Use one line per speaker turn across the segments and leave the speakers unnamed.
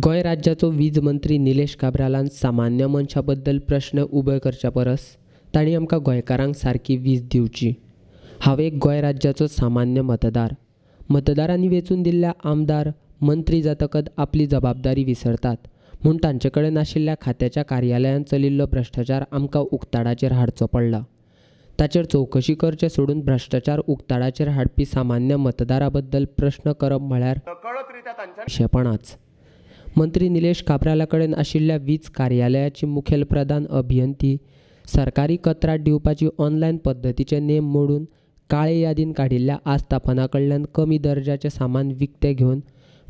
गोंय राज्याचो वीज मंत्री निलेश काब्रालान सामान्य मनशा बद्दल प्रश्न उबे करच्या परस तांणी आमकां गोंयकारांक सारकी वीज दिवची. हांव एक गोंय राज्याचो सामान्य मतदार. मतदारांनी वेंचून दिल्ल्या आमदार मंत्री जातकच आपली जबाबदारी विसरतात म्हूण तांचे कडेन आशिल्ल्या खात्याच्या कार्यालयांत चलिल्लो भ्रश्टाचार आमकां उक्ताडाचेर हाडचो पडला. ताचेर चवकशी करचें सोडून भ्रश्टाचार उक्ताडाचेर हाडपी सामान्य मतदारा बद्दल प्रश्न करप म्हळ्यार पिशेपणाच. मंत्री निलेश काब्राला कडेन आशिल्ल्या वीज कार्यालयाची मुखेल प्रधान अभियंती सरकारी कंत्राट दिवपाची ऑनलायन पद्दतीचे नेम मोडून काळे यादीन काडिल्ल्या आस्थापना कडल्यान कमी दर्जाचें सामान विकतें घेवन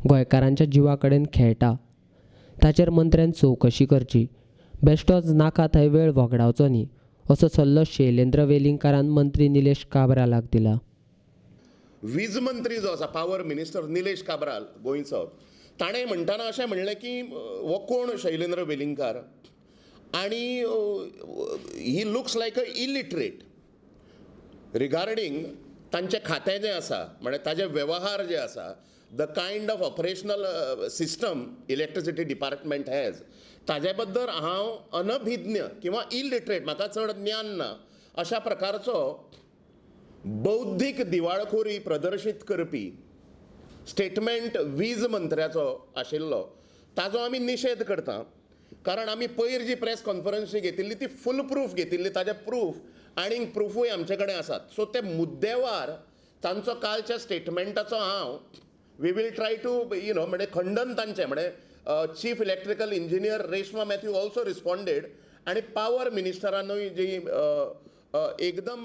गोंयकारांच्या जिवा कडेन खेळटा. ताचेर मंत्र्यान चवकशी करची. बेश्टोच नाका थंय वेळ वगडावचो न्ही असो सल्लो शैलेंद्र वेलिंगकारान मंत्री निलेश काब्रालाक दिला.
वीज मंत्री जो आसा, पावर मिनिस्टर निलेश काब्राल गोंयचो, ताणें म्हणटाना अशें म्हणलें की हो कोण शैलेंद्र वेलिंगकार आनी he looks like a illiterate regarding तांचें खातें जें आसा, म्हळ्यार ताजे वेवहार जे आसा, the kind of operational system electricity department has, ताजे बद्दल हांव अनभिज्ञ किंवा इलिटरेट, म्हाका चड ज्ञान ना अशा प्रकारचो बौद्धीक दिवाळखोरी प्रदर्शीत करपी स्टेटमेंट वीज मंत्र्याचो आशिल्लो. ताजो आमी निशेध करता, कारण आमी पयर जी प्रेस कॉन्फरन्स जी घेतिल्ली ती फूल प्रूफ घेतिल्ली, ताजे प्रूफ आनीक प्रुफूय आमचे कडेन आसात. सो ते मुद्देवार तांचो कालच्या स्टेटमेंटाचो हांव we will try to you know म्हणजे खंडन तांचें, म्हणजे chief electrical engineer Reshma Matthew also responded आनी पावर मिनिस्टरानूय जी एकदम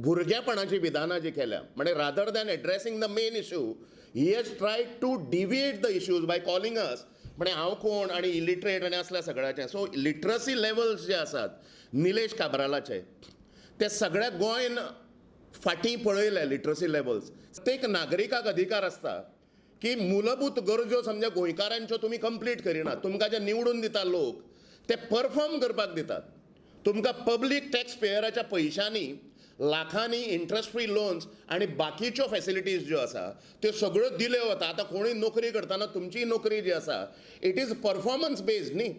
भुरगेपणाची विधानां जी केल्या, म्हणजे rather than addressing the main issue he has tried to deviate the issues by calling us म्हणजे हांव कोण आनी इलिटरेट आनी असल्या सगळ्याचें. सो लिटरसी लेवल्स जे आसात निलेश काब्रालाचे ते सगळ्या गोंयन फाटीं पळयले लिटरसी लेवल्स. प्रत्येक नागरिकाक अधिकार आसता की मूलभूत गरजो समजा गोंयकारांच्यो तुमी कंप्लीट करिना, तुमकां जे निवडून दिता लोक ते परफॉर्म करपाक दितात, तुमकां पब्लीक टॅक्स पेयराच्या पयशांनी लाखांनी इंट्रस्ट फ्री लोन्स आनी बाकीच्यो फॅसिलिटीज ज्यो आसा त्यो सगळ्यो दिल्यो वता. आतां कोणूय नोकरी करतना तुमची नोकरी जी आसा it is performance based न्ही,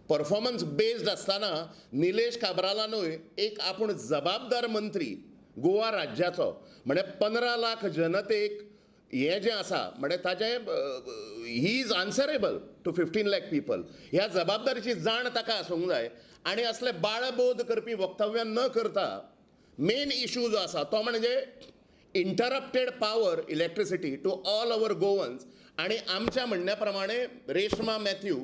परफॉर्मन्स बेज्ड आसतना निलेश काब्रालानूय एक आपूण जबाबदार मंत्री गोवा राज्याचो, म्हणजे 15 लाख जनतेक हें जें आसा म्हणजे ताजें he is answerable to 15 lakh people, ह्या जबाबदारीची जाण ताका आसूंक जाय आनी असले बाळबोध करपी वक्तव्यां न करता मेन इशू जो आसा तो म्हणजे interrupted power electricity to all our Goans. आनी आमच्या म्हणण्या प्रमाणे रेश्मा मॅथ्यू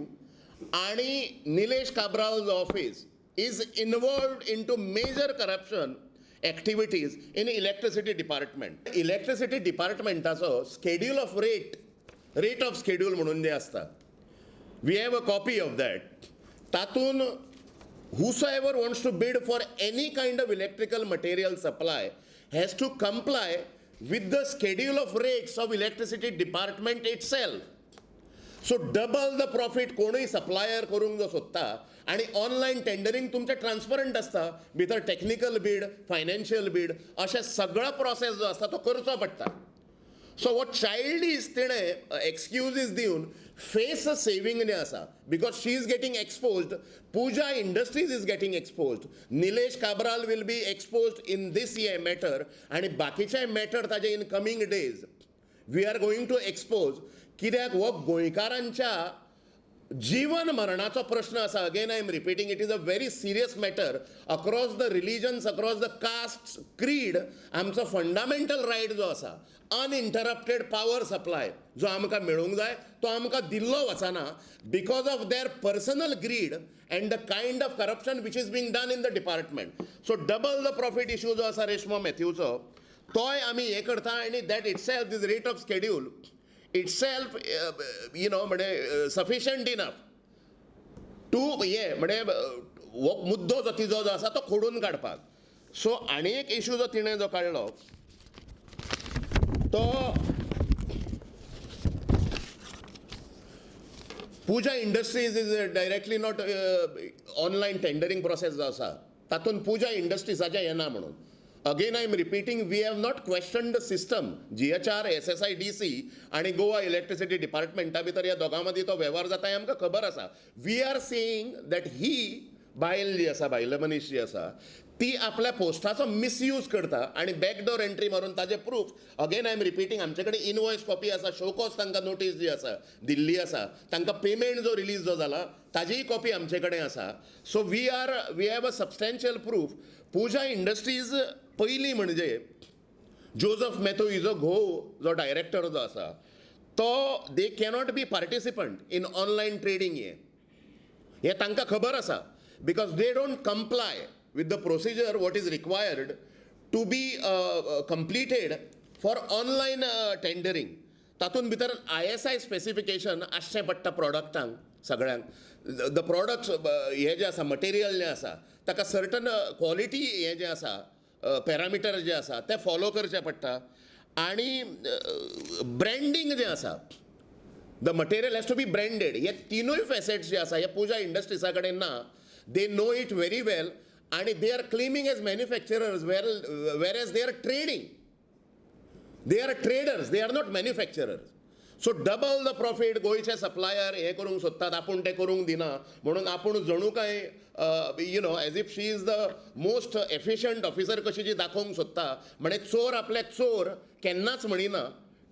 आनी Nilesh Cabral office is involved into major corruption activities in electricity department. Electricity डिपार्टमेंटाचो schedule of rate, rate of schedule म्हणून जें आसता, we have a copy of that. तातूंत whosoever wants to bid for any kind of electrical material supply has to comply with the schedule of rates of electricity department itself. So double the profit कोणूय supplier करूंक जो सोदता आनी online टेंडरींग तुमचें transparent आसता, भितर technical Beed, financial Beed अशें सगळो प्रोसेस जो आसता तो करचो पडटा. सो हो चायल्डीज तिणें एक्सक्युजीस दिवन फेस सेवींग जें आसा, because she is getting exposed, Pooja Industries is getting exposed, Nilesh Cabral will be exposed in this हे मॅटर आनी बाकीचे मॅटर ताजे in coming days we are going to expose. कित्याक हो गोंयकारांच्या जीवन मरणाचो प्रश्न आसा. Again I am repeating, it is a very serious matter across the religions, across the caste, creed. आमचो फंडामेंटल रायट जो आसा अनइंटरप्टेड पावर सप्लाय जो आमकां मेळूंक जाय तो आमकां दिल्लो वचना because of their personal greed and the kind of corruption which is being done in the department. So double the profit issue जो आसा रेश्मा मॅथ्यूचो तोय आमी हें करता आनी that itself is rate of schedule itself you know म्हणजे sufficient enough two हे म्हणजे हो मुद्दो जो तिजो जो आसा तो खोडून काडपाक. सो आनी एक इशू जो तिणें जो काडलो तो Pooja Industries is directly not online tendering process जो आसा तातूंत पुजा इंडस्ट्रीजाचें येना म्हणून. Again, I am repeating, we have not question the system. GHR, SSIDC आनी गोवा इलेक्ट्रिसिटी डिपार्टमेंटा भितर ह्या दोगां मदीं तो वेव्हार जाता हें आमकां खबर आसा. We are saying that ही बायल जी आसा, बायल मनीस जी आसा, ती आपल्या पोस्टाचो मिसयूज करता आनी बॅकडोर एंट्री मारून. ताजें proof, again I am repeating, आमचे कडेन इनवॉयस कॉपी आसा, शोकॉज तांकां नोटीस जी आसा दिल्ली आसा, तांकां पेमेंट जो रिलीज जो जाला ताजीय कॉपी आमचे कडेन आसा. So we have a substantial proof. Pooja industries पयलीं म्हणजे जोजफ मॅथ्यू हिजो घोव जो डायरेक्टर जो आसा तो, they cannot be participant in online trading. हें तांकां खबर आसा because they don't comply with the procedure what is required to be completed for online tendering. तातूंत भितर आयएसआय स्पेसिफिकेशन आसचें पडटा प्रॉडक्टांक सगळ्यांक. The products हे जे आसा, मटेरियल जें आसा, ताका सर्टन क्वॉलिटी हें जें आसा, पॅरामिटर जे आसा ते फॉलो करचे पडटा आनी ब्रँडींग जें आसा, the material has to be branded. हे तिनूय फेसेट्स जे आसा हे पुजा इंडस्ट्रिजा कडेन ना. They know it very well आनी they are claiming as manufacturers, whereas they are trading. They are traders, they are not manufacturers. So double the profit गोंयचे supplier हे करूंक सोदतात, आपूण ते करूंक दिना म्हणून आपूण जणू काय as if she is the most efficient officer कशी जी दाखोवंक सोदता. म्हणजे चोर आपल्याक चोर केन्नाच म्हणिना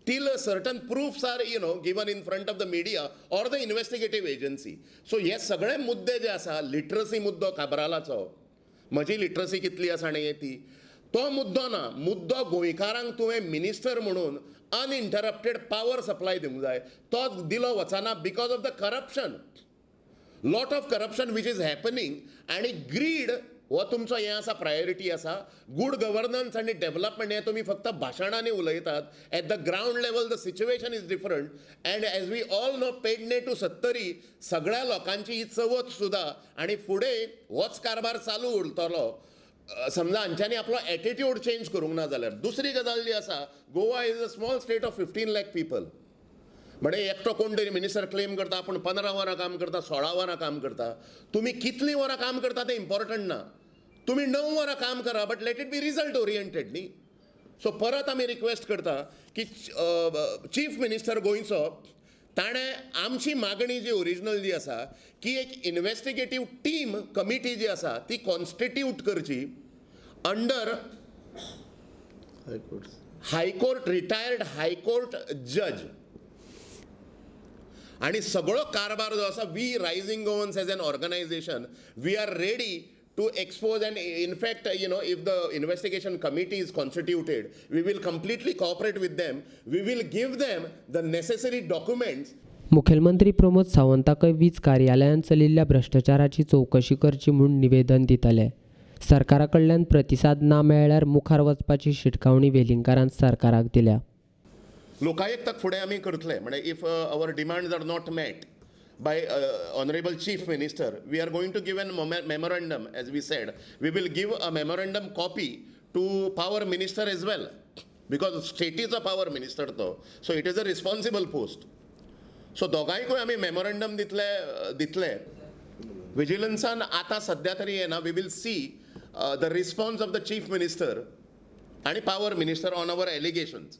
till certain proofs are given in front of the media or the investigative agency. So हे सगळे मुद्दे जे आसा, लिटरसी मुद्दो काब्रालाचो, म्हजी लिटरसी कितली आसा आनी ती तो मुद्दो ना. मुद्दो गोंयकारांक तुवें मिनिस्टर म्हणून अनइंटरप्टेड पावर सप्लाय दिवंक जाय. तो दिलो वचना because of the corruption, lot of corruption which is happening. आनी ग्रीड हो तुमचो हें आसा, प्रायोरिटी आसा. गूड गवर्नन्स आनी डेव्हलपमेंट हें तुमी फक्त भाशणांनी उलयतात. At the ground level the situation is different and as we all know, Pedne to Sattari सगळ्या लोकांची ही चवथ सुद्दां आनी फुडें होच कारभार चालू उरतलो समजा हांच्यांनी आपलो एटिट्यूड चेंज करूंक ना जाल्यार. दुसरी गजाल जी आसा, Goa is a small state of 15 lakh people. म्हणजे एकटो कोण तरी मिनिस्टर क्लेम करता आपूण 15 वरां काम करता, 16 वरां काम करता. तुमी कितलीं वरां काम करता तें इम्पॉर्टंट ना. तुमी 9 वरां काम करा, but let it be result oriented न्ही. सो परत आमी रिक्वेस्ट करता की चीफ मिनिस्टर गोंयचो ताणें आमची मागणी जी ओरिजिनल जी आसा की एक इन्वेस्टिगेटीव टीम कमिटी जी आसा ती कॉन्स्टिट्यूट करची under
high court
high court, retired high court judge. आणि सगळो कारभार जो आसा, we Rising Goans as an organization, we are ready to expose, and in fact, if the investigation committee is constituted, we will completely cooperate with them. We will give them the necessary documents.
मुखेलमंत्री प्रमोद सावंताकय वीज कार्यालयांत चलिल्ल्या भ्रश्टाचाराची चवकशी करची म्हूण निवेदन दितले. सरकारा कडल्यान प्रतिसाद ना मेळ्ळ्यार मुखार वचपाची शिटकावणी वेलिंगकारान सरकाराक दिल्या.
लोकायुक्ताक फुडें आमी करतले. म्हणजे if our demands are not met by honourable Chief Minister, we are going to give an memorandum. As we said, we will give a memorandum copy to Power Minister as well, because स्टेटीचो power minister तो, so it is a responsible post. So दोगांयकूय आमी memorandum दितले. विजिलन्सान आतां सद्या तरी येना. We will see the response of the Chief Minister आनी Power Minister on our allegations.